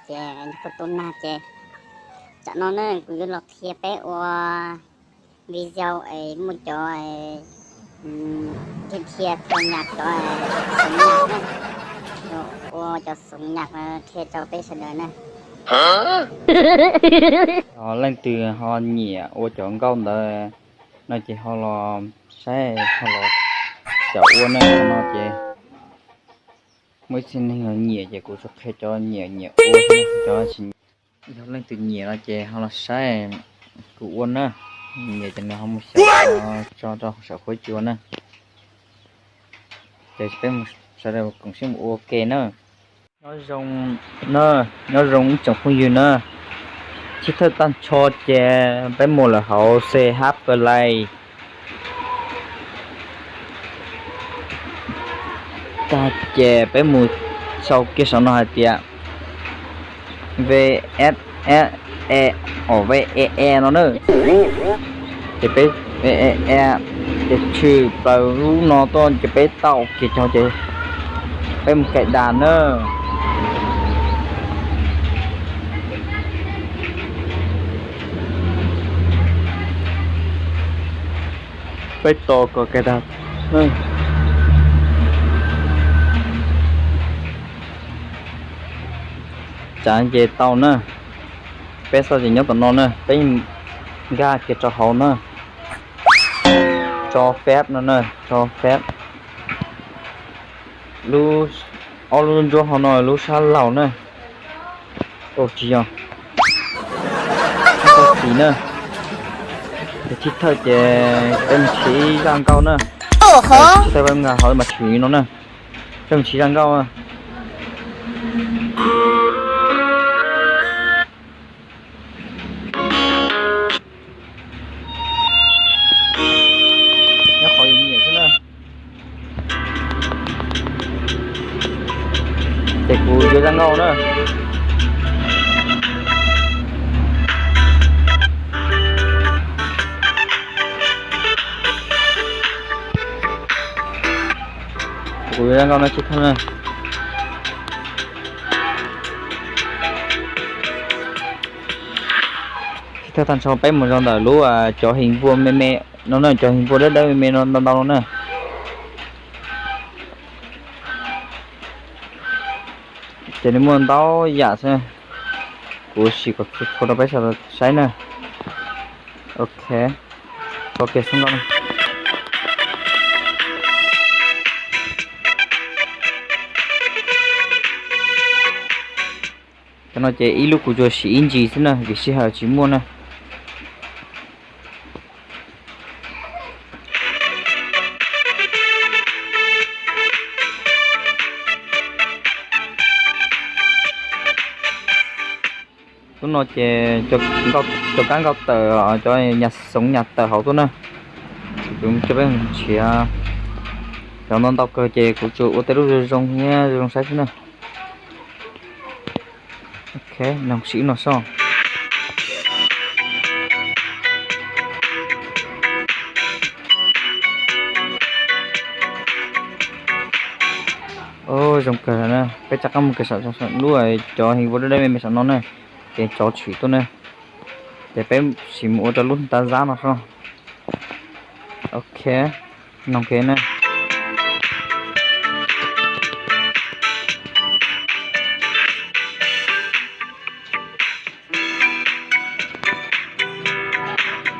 Ces kuv tus nag ces tsam no ne kuv yuav los qhia peb ua video es muaj cov dhia dhia thau nyas cov xoov nyas na, ua cov xoov nyas qhia rau peb sawv daws na. Ho leej twg ho nyiam ua cov nkauj ntawd no ces ho los saib ho los xyaum ua na no ces muaj ib txhia neeg nyiam ces kuv tsuas qhia cov nyiam nyiam ua, cov tsis nyiam. Yog leej twg nyiam no ces ho los saib kuv ua na, nyiam ces nws ho mus xyaum tso rau saum huab cua na. Ces peb sawv daws koom siab mus ua ke na. Nyob zoo na, nyob zoo ib tsoom phooj ywg na. Thib thawj tag nrho ces peb mus lawm hauv C H Play tag ces peb mus sau kiag saum no hais tias V S S E, o V E E no na. Ces peb e e e, ces tshwm plaws lub no tuaj ces peb tau kiag cov ces peb mus cài đặt na. Peb tos kom cài đặt. Tsam ces tau na. Peb xauj ces nyob tom no na, peb nkag kiag rau hauv na. Cho phép no na, cho phép. Lub, ob lub ntsuab hauv no lub sab laug na. Ua tsis yog, tsis tau xis na. Ces thib thawj ces peb mus tshwm ib zaj nkauj na. Thib thawj peb nkag hauv mas tshwm no na. Peb mus tshwm zaj nkauj na. Nyob qhov nyiam xwb na. Ces kuv yuav zaj nkauj na. Kuv yuav zaj nkauj no thib thawj na. Thib thawj tag nrho peb mus rau ntawm lub cov hình vuông me me no na, cov hình vuông dawb dawb me me no ntau ntau no na. Ces nws muaj ntau yam xwb, kuv sim kom txhua txhua rau peb sawv daws saib na. Ok, ok xwb no. Cov no ces ib lub kuv tsuas siv ib ntsis xwb na vim sij hawm tsis muaj na. Lub no ces cov kab nkauj tawm, cov nyas xoov nyas tawm hauv tuaj na. Kuv coj peb nrhiav cov no ntau kawg ces kuv tsuas ua tej lub zoo zoo thiab zoo saib xwb na. Ok, nug sim no soj. Zoo kawg na, peb rov qab mus kawg saum lub cov hình vuông dawb dawb me me saum no na, ces tso tshwm tuaj na, ces peb sim mus ua rau lub ta zab no soj. Ok, noog ke na.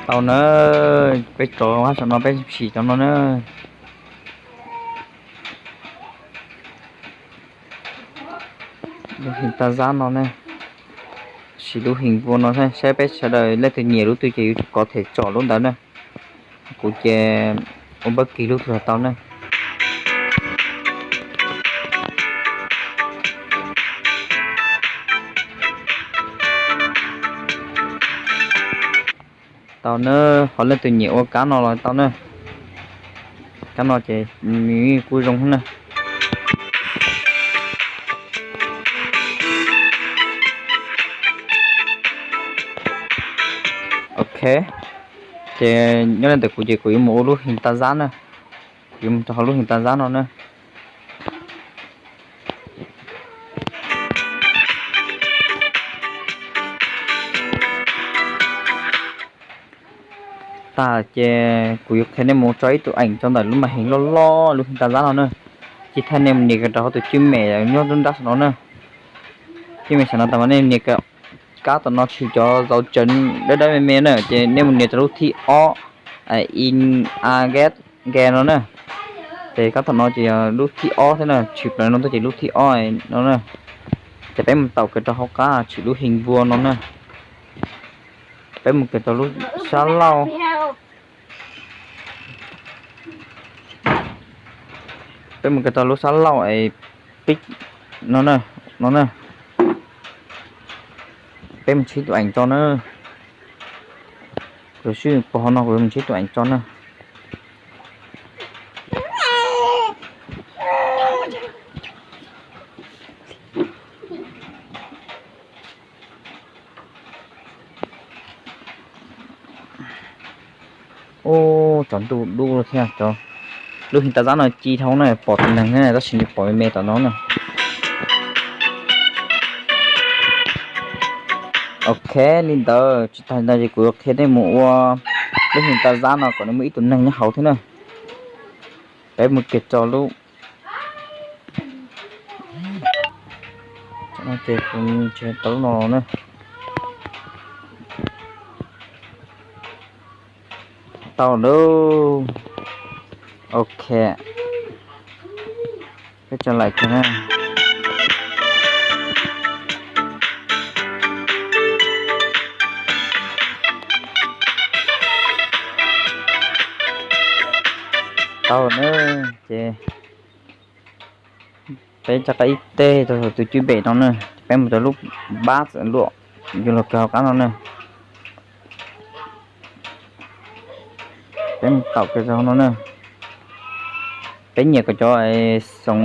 Tau na, peb tso hab saum no peb sim cov no na. Lub hình ta zab no ne, sim lub hình vuông no saib peb sawv daws leej twg nyiam lub twg ces yuav kov them tsom lub ntawd na. Kuv ces ua npawb kis lub twg los tau na. Tau na, ho leej twg nyiam ua kab no los tau na. Kab no ces nws kuj zoo na. Ok, ces nyob li ntawm kuv ces kuv yuav mus ua lub hình ta zab na. Kuv yuav mus rau hauv lub hình ta zab no na. Tag ces kuv yuav qhia nej mus tso ib tug eev tso ntawm lub màn hình loj loj lub his tag zab no na. Ces thaij nej mus nias kiag rau hauv tus cwj mem nyob nruab nrab saum no na. Cwj mem saum no tag mas nej nias kiag kab tom no tshwm cov dấu chấm dawb dawb me me na, ces nej mus nias rau lub thib ob, in a get ge no na. Ces kab tom no ces yog lub thib ob thiab na, tshwm plaws no tuaj ces lub thib ob no na. Ces peb mus taum kiag rau hauv qab tshwm lub hình vuông no na. Peb mus kiag rau lub sab laug, peb mus kiag rau lub sab laug es pib no na, no na. Peb mus tshib tus eev tso na. Kuv sib pog no kuv mus tshib tus eev tso na. Ub, tsaus ntuj dub thiab, lub his tag zab no ci dhau na, pom tus neeg thiab tab sis nws pom me me tom no na. Ok, li ntawd tsis tas li ntawd ces kuv yuav qhia nej mus ua lub his tag zab no kom nws muaj ib tug neeg nyob hauv thiab na. Peb mus kiag rau lub, ces kuv tsis tau lub no na. Tau lawm. Ok, peb tso laim kiag na. Tau na, ces peb rov qab ib teg rau tus cwj mem no na, peb mus rau lub bab luam yuav luag kiag hauv qab no na. Peb mus taum kiag rau hauv no na. Peb nyiam kom cov xoov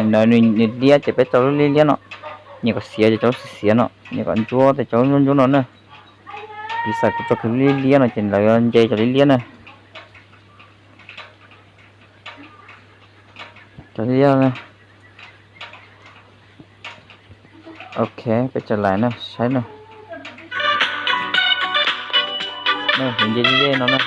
ntawd nws liab ces peb tso lub liab liab no. Nyiam kom xiav ces tso lub xiav xiav no, nyiam kom ntsuab ces tso lub ntsuab ntsuab no na. Piv xam kuv tso kiag lub liab liab no ces lawv nce cov liab liab na. Cov liab liab na. Ok, peb tso laim na, saib na. Nce liab no na.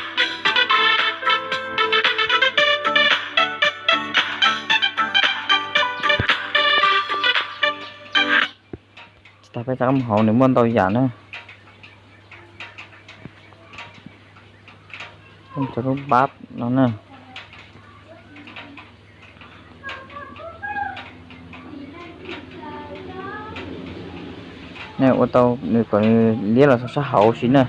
Tsis tas peb rov qab mus hauv nws muaj ntau yam na. Rau lub bab no na. Nej ua tau nws kom nws liab los sab hauv si na.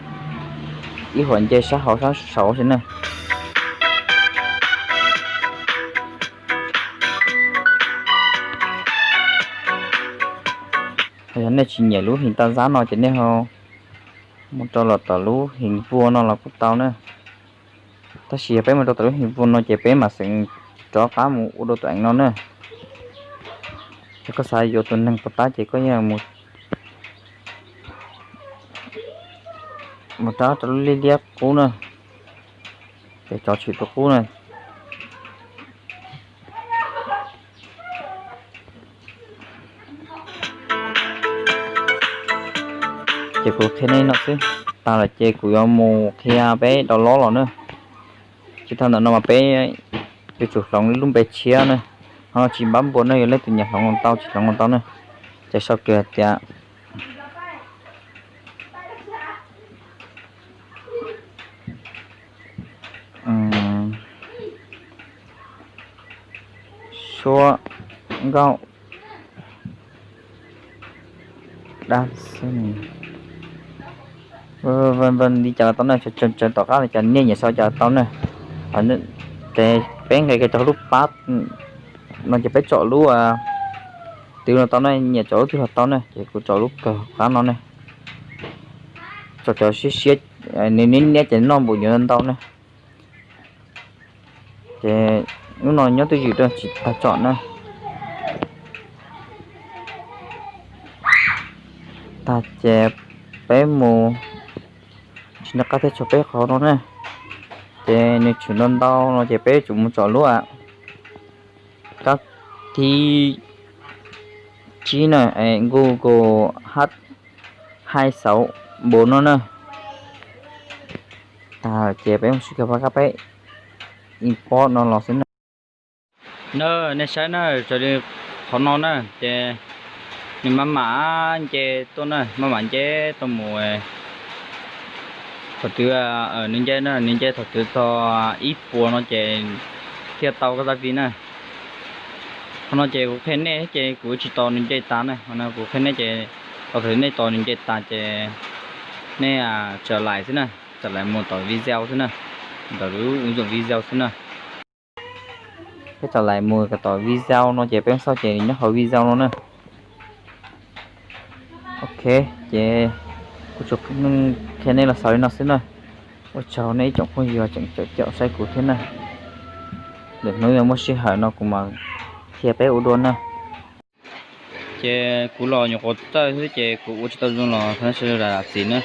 Ib huam nce sab hauv sab saud si na. Yog nej tsis nyiam lub his tag zab no ces nej ho mus rau los tom lub his vuag no los kuj tau na. Tab sis yog peb mus rau tom lub his vuag no ces peb mam xeem rov qab mus ua dua tus eev no na. Yog koj xav yuav tus neeg puas tab ces koj yeej mus, mus rau rau lub liab liab qub na, ces tso tshwm tus qub na. Ces kuv qhia nej no xwb, tas lawm ces kuv yuav mus qhia peb download los na. Tsis tas ntawm no mas peb yuav tsum hloov lub npe tshiab na. Ho no tsis npab npua ne, yog leej twg nyiam hloov los tau, tsis hloov los tau na. Ces sau kiag tias suab nkauj dab xwb, li cas los tau na, tsawv tom qab li cas nej nyiam sau cas los tau na. Ces peb nqis kiag rau lub pab no ces peb tsom lub twg los tau na, nyiam tsom lub twg los tau na, ces kuv tsom lub kawg qab no na. Tsom cov siab siab, nws niab niab ces noj npaum nyuv ntau na. Ces lub no nyob twj ywm rau tsis tag tsom na. Tag ces peb mus, tsis nco qab thiab, tshuav peb qhov no na. Ces nws tshwm ntau ntau no ces peb tsum mus tsom lub kab thib tsib na, Google H hai sáu bốn no na. tag lawm ces peb mus sib kawg pab qab peb import no los xwb na. Na, nej saib na, raws li qhov no na ces nws maj mam nce tuaj na, maj mam nce tuaj mus. Thaum twg nws nce na, nws nce thaum twg txog ib puas no ces thiaj tau koj zaj vi na. Qhov no ces kuv qhia nej ces kuv tsis tos nws nce tas na, qhov no kuv qhia nej ces thaum twg nej tos nws nce tas ces nej tawm lais xwb na, tawm lais mus tom video xwb na, ntawm lub ứng dụng video xwb na. Peb tawm lais mus tom video no ces peb xauj ces nws nyob hauv video no na. Ok, ces kuv tsuas qhia nej los xaus li no xwb na. Ua tsaug nej ib tsoom phooj ywg tseem caum caum saib kuv thiab na. Lwm hnub yog muaj sij hawm no kuv mam qhia peb ua dua na. Ces kuv los nyuam qhuav txawj xwb ces kuv ua tsis tau zoo los thov sawv daws zam txim na.